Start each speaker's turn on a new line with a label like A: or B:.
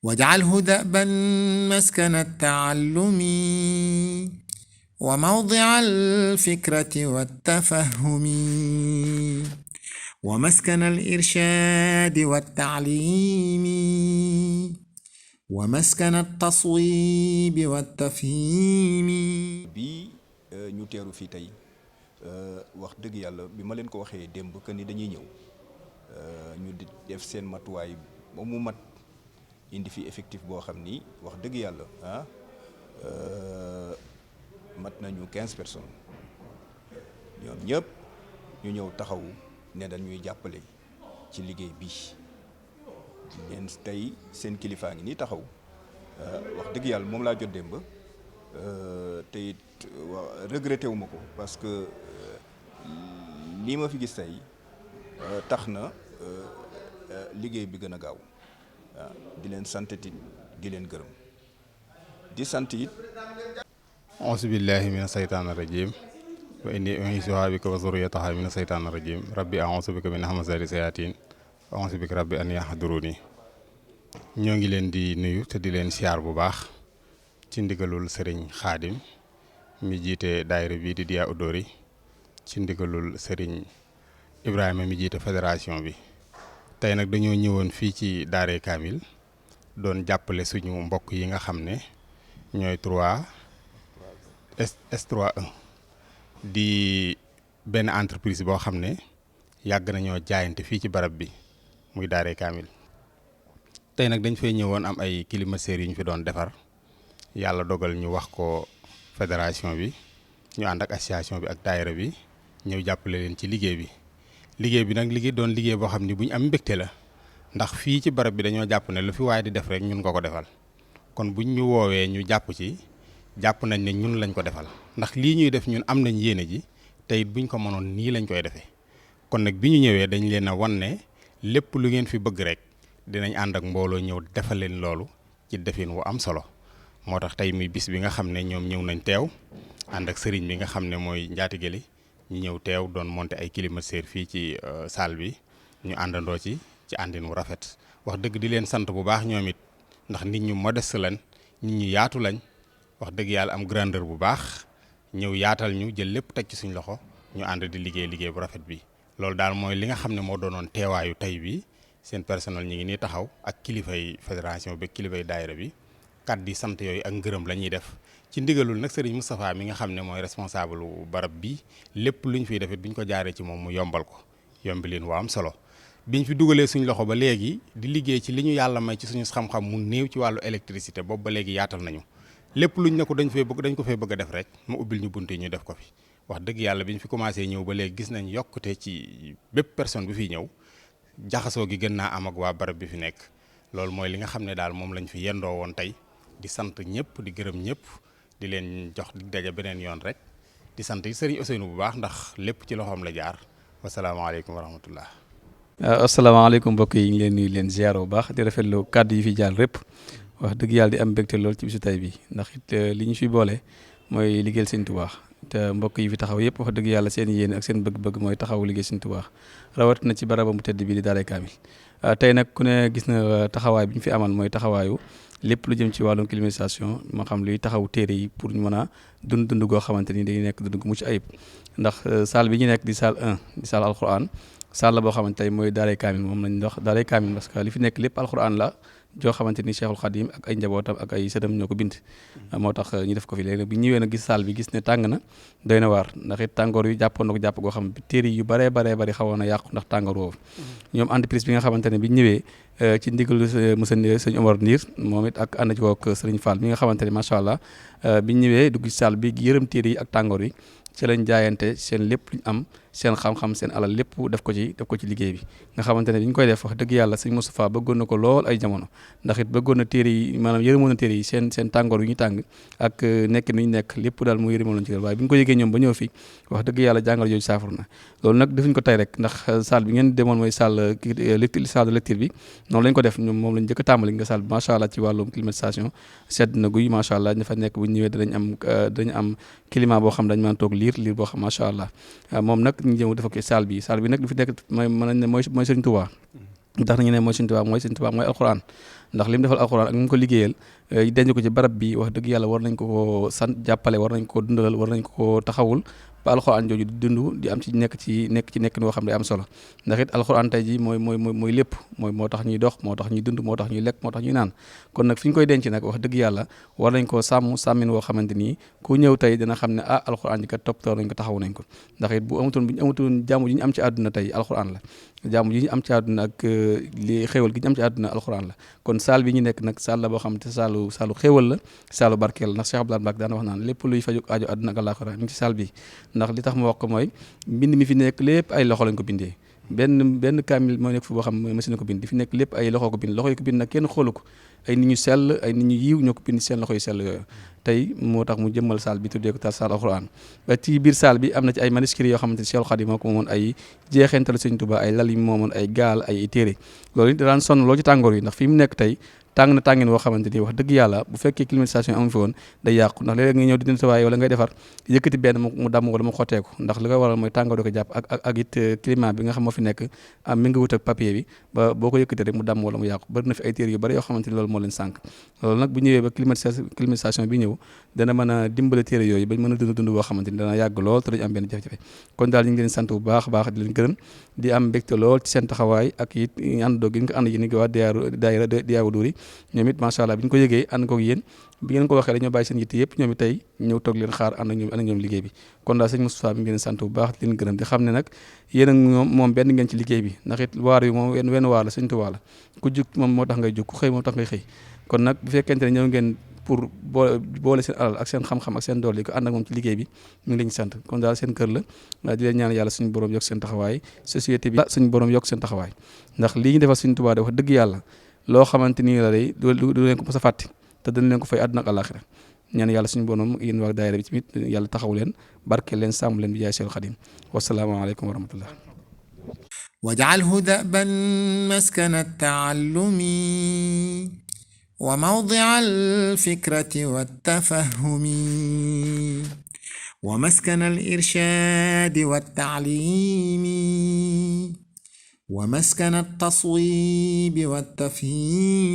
A: واجعله دأبا مسكن التعلم وموضع الفكرة والتفهم ومسكن الإرشاد والتعليم ومسكن التصويب والتفهيم.
B: bii ñu teeru fii tey wax dëgg yàlla bi ma leen ko waxee démb que ni dañuy ñëw ñu di def seen matuwaay ba mu mat indi fi effectif boo xam ni wax dëgg yàlla mat nañu 15 personnes ñoom ñëpp ñu ñëw taxaw ne dañuy jàppale ci liggéey bi leen tey seen kilifaa ngi nii taxaw wax dëgg yàlla moom laa jot démb te it regretté wu ma ko parce que lii ma fi gis tey tax na liggéey bi gën a gaaw di leen sant it di leen gërëm di sant it.
C: auzu billahi mina saytaani rajim wa inni u'iizuhaa bika wa zurriyyatahaa mina saytaani rajim rabbi a'uuzu bika min hamazaati sayaatiin wa a'uuzu bika rabbi an yahduruuni. ñoo ngi leen di nuyu te di leen siyaar bu baax ci ndigalul sëriñ xaadim mi jiite daayira bii di Diya Udóori ci ndigalul sëriñ Ibrahima mi jiite fédération bi. tey nag dañoo ñëwoon fii ci Daaray Kaamil doon jàppale suñu mbokk yi nga xam ne ñooy S3E di benn entreprise boo xam ne yàgg nañoo jaayante fii ci barab bi muy Daaray Kaamil. tey nag dañ fay ñëwoon am ay climatiseurs yu ñu fi doon defar yàlla dogal ñu wax ko fédération bi ñu ànd ak association bi ak daayira bi ñëw jàppale leen ci liggéey bi nag doon liggéey boo xam ne bu ñu am mbégte la ndax fii ci barab bi dañoo jàpp ne lu fi waaye di def rek ñun nga ko defal kon buñ ñu woowee ñu jàpp ci jàpp nañ ne ñun lañ ko defal ndax lii ñuy def ñun am nañ yéene ji te it buñ ko mënoon nii lañ koy defee kon nag bi ñu ñëwee dañ leen a wan ne lépp lu ngeen fi bëgg rek dinañ ànd ak mbooloo ñëw defal leen loolu ci defin wu am solo moo tax tey muy bis bi nga xam ne ñoom ñëw nañ teew ànd ak sëriñ bi nga xam ne mooy njaatige li ñu ñëw teew doon monter ay climatiseurs fii ci salle bi ñu àndandoo ci àndin wu rafet wax dëgg di leen sant bu baax ñoom it ndax nit ñu modeste lañ nit ñu yaatu lañ wax dëgg yàlla am grandeur bu baax ñëw yaatal ñu jël lépp teg ci suñ loxo ñu ànd di liggéey bu rafet bi loolu daal mooy li nga xam ne moo doonoon teewaayu tey bi seen personnel ñi ngi nii taxaw ak kilifay fédération bi kilifay daayira bi kàddu sant yooyu ak ngërëm la ñuy def ci ndigalul nag Serigne Moustapha mi nga xam ne mooy responsable barab bi lépp lu ñu fiy defit bi ñu ko jaaree ci moom mu yombal ko yombi leen waa am solo biñ fi dugalee suñ loxo ba léegi di liggéey ci li ñu yàlla may ci suñu xam-xam mu néew ci wàllu électricité boobu ba léegi yaatal nañu lépp luñ ne ko dañ ko fay bëgg a def rek mu ubbil ñu bunt yi ñu def ko fi wax dëgg yàlla biñ fi commencé ñëw ba léegi gis nañ yokkute ci bépp personne bi fiy ñëw jaxasoo gi gën naa am ak waa barab bi fi nekk loolu mooy li nga xam ne daal moom lañ fi yendoo woon tey di sant ñëpp di gërëm ñëpp di leen jox di daje beneen yoon rek di sant Serigne Ousseynou bu baax ndax lépp ci loxoom la jaar wasalaamaaleykum wa rahmatullah.
D: asalaamaaleykum mbokk yi ñu leen nuyu leen ziar bu baax di rafetlu kàddu yi fi jaar répp wax dëgg yàlla di am mbégte lool ci bisu tay bi ndax it li ñu fi boole mooy liggéeyal Sëñ Tuubaa te mbokk yi fi taxaw yëpp wax dëgg yàlla seen yéene ak seen bëgg-bëgg mooy taxaw liggéey Sëñ Tuubaa rawat na ci barabam bu tedd bi di Daaray Kaamil tey nag ku ne gis na taxawaay bi ñu fi amal mooy taxawaayu lépp lu jëm ci wàllum climatisation ma xam luy taxaw téere yi pour ñu mën a dund goo xamante ni dañuy nekk dund gu mucc ayib ndax salle bi ñu nekk di salle 1 di salle alquran salle la boo xamante tey mooy Daaray Kaamil moom lañ wax Daaray Kaamil parce que li fi nekk lépp alquran la joo xamante ni Cheikhul Khadim ak ay njabootam ak ay sëtam ñoo ko bind moo tax ñu def ko fi léegi nag bi ñëwee nag gis salle bi gis ne tàng na doy na waar ndax it tàngoor yu jàppoon na ko jàpp goo xam téere yu baree xawoon na yàqu ndax tàngoor woowu ñoom entreprise bi nga xamante ne bi ñëwee ci ndigal monsieur sëñ Omar Ndiir moom it ak ànd ci kook Sëriñ Fall mi nga xamante ne macha allah bi ñëwee dugg ci salle bi yërëm téere yi ak tàngoor yi ci lañ jaayante seen lépp luñ am seen xam-xam seen alal lépp def ko ci liggéey bi nga xamante ne bi ñu koy def wax dëgg yàlla sëñ Moustapha bëggoon na ko lool ay jamono ndax it bëggoon na téere yi maanaam yërëmoon na téere yi seen tàngoor yu ñu tàng ak nekk ni ñu nekk lépp daal mu yërëmoon lañ ci waaye bi ñu ko yëgee ñoom ba ñëw fi wax dëgg yàlla jàngal jooju saafara na loolu nag defuñ ko tey rek ndax salle bi ngeen demoon mooy salle de lecture bi noonu lañ ko def ñoom moom lañ njëkk a tàmbali nga salle bi macha allah ci wàllum climatisation sedd na guy macha allah ña fa nekk bu ñëwee dañ am climat boo xam dañ mën a toog liir boo xam macha allah moom nag ñu jëm dafa ko salle bi nag li fi nekk mooy mën nañ ne mooy Sëriñ Tuubaa ndax nañu ne mooy Sëriñ Tuubaa mooy alxuraan ndax li mu defal alxuraan ak ni mu ko liggéeyal denc ko ci barab bi wax dëgg yàlla war nañ ko ko sant jàppale war nañ ko dundalal war nañ ko ko taxawul ba alxuraan jooju di dund di am ci nekk noo xam ne am solo ndax it alxuraan tey ji mooy lépp moo tax ñuy dox moo tax ñuy dund moo tax ñuy lekk moo tax ñuy naan kon nag fi ñu koy denc nag wax dëgg yàlla war nañ koo sàmmin woo xamante nii ku ñëw tey dina xam ne alxuraan ji kat toppatoo nañ ko taxaw nañ ko ndax it bu ñu amutoon jàmm ji ñu am ci àdduna tey alxuraan la jàmm ji ñu am ci àdduna ak li xéewal gi ñu am ci àdduna alxuraan la kon saal bi ñu nekk nag saal la boo xam te saalu xéewal la saalu barkeel la ndax Cheikh Abdoulaye Mbacke daana wax naan lépp luy faju aajo àdduna ak àllaaxira mi ngi ci saal bi ndax li tax ma wax ko mooy mbind mi fi nekk lépp ay loxo lañ ko bindee benn kaamil moo nekk fi boo xam ne machine ko bind di fi nekk lépp ay loxo ko bind loxo yi ko bind nag kenn xoolu ko ay nit ñu sell ay nit ñu yiw ñoo ko bind seen loxo yu sell yooyu tey moo tax mu jëmmal saal bi tuddee ko ta saal alxuraan ci biir saal bi am na ci ay manuscrits yoo xamante ne Cheikh Khadim moo ko moomoon ay jeexeental Sëñ Tuubaa ay lal yi moomoon ay gaal ay téere loolu it daan sonn loo ci tàngoor yi ndax fi mu nekk tey tàng na tàngin woo xamante ni wax dëgg yàlla bu fekkee climatisation amu fi woon day yàqu ndax léeg-léeg nga ñëw di nettoyer wala ngay defar yëkkati benn mu damm wala mu xotteeku ndax li koy waral mooy tàngoor ko jàpp ak it climat bi nga xam moo fi nekk am mi nga wut ak papier bi ba boo ko yëkkati rek mu damm wala mu yàqu bari na fi ay téere yu bari yoo xamante ni loolu moo leen sànq loolu nag bu ñëwee ba climatisation bi ñëw dana mën a dimbale téere yooyu bañ mën a dund boo xamante ni dana yàgg lool te dañu am benn jafe-jafe kon daal ñu ngi leen sant bu baax baax di leen gërëm di am mbégte lool ci seen taxawaay ak it àndoo gi nga ko ànd yi ni ko waa daayira Diyaawu Duuri ñoom it macha allah bi ñu ko yëgee ànd koog yéen bi ngeen ko waxee dañoo bàyyi seen yitte yëpp ñoom it tey ñëw toog leen xaar ànd ak ñoom liggéey bi kon daal sëñ Moustapha mi ngi leen sant bu baax di leen gërëm di xam ne nag yéen ak moom benn ngeen ci liggéey bi ndax it waar yi moom wenn waar la Sëñ Tuubaa la ku jug moom moo tax ngay jug ku xëy moo tax ngay xëy kon nag bu fekkente ne ñëw ngeen pour boole seen alal ak seen xam-xam ak seen doole ko ànd ak moom ci liggéey bi mi ngi leen sant kon daal seen kër la di leen ñaan yàlla suñu borom yokk seen taxawaay société bi suñu borom yokk seen taxawaay ndax lii ñu defal Sëñ Tuubaa de wax dëgg yàlla loo xamante nii la day du leen ko mos a fàtte te dañ leen ko fay àdduna ak àllaaxira ñaan yàlla suñu borom yéen waa daayira bi tamit yàlla taxaw leen barke leen sàmm leen bi jaay Seexul Xadim wasalaamaaleykum wa rahmatullah
A: واجعله دأبا مسكن التعلم وموضع الفكرة والتفهم ومسكن الإرشاد والتعليم ومسكن التصويب والتفهيم